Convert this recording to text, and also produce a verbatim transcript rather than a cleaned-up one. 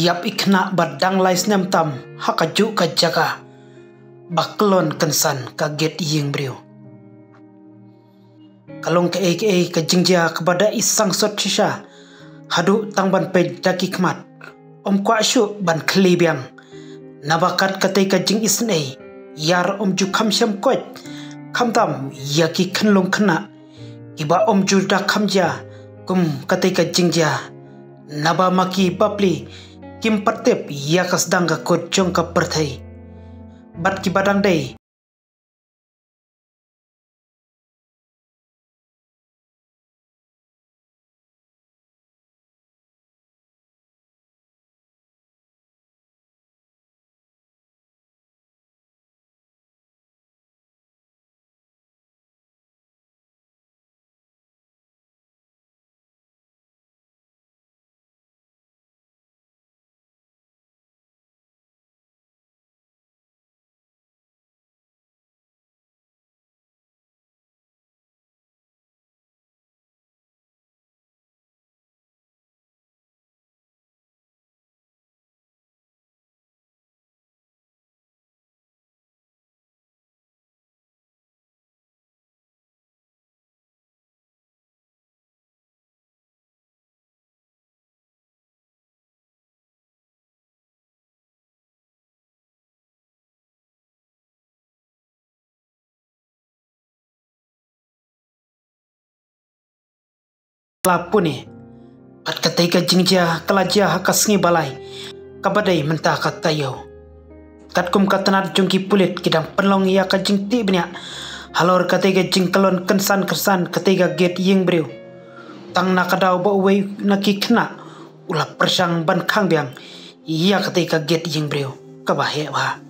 ïap i khynnah ba dang lai snem tam ha kajuh ka jaka ba kyllon kynsan ka gate ïing briew. Ka long kaei kaei ka jingjia kaba da i sangsot shisha, haduh tang ban peit da ki khmat, ym kwah shuh ban khlieh biang. Naba kat katei ka jingisynei ïar ym ju kham shem koit, khamtam ïa ki khynlung khynnah kiba ym ju da kham jia kum katei ka jingjia. Naba ma ki bapli kim pat tip ïa ka sdang ka kut jong ka pyrthei. Bad kiba dang dei la pune. Bad katei ka jingjia ka la jia ha ka sngi ba lai kaba dei mynta ka taïew. Katkum ka tnat jong ki pulit ki dang pynlong ïa ka jingtih bniah halor katei ka jingkyllon kynsan kynsan katei ka gate ïing briew. Tang na ka daw ba uwei na ki khynnah u la pyrshang ban khang biang ïa katei ka gate ïing briew kaba heh bha.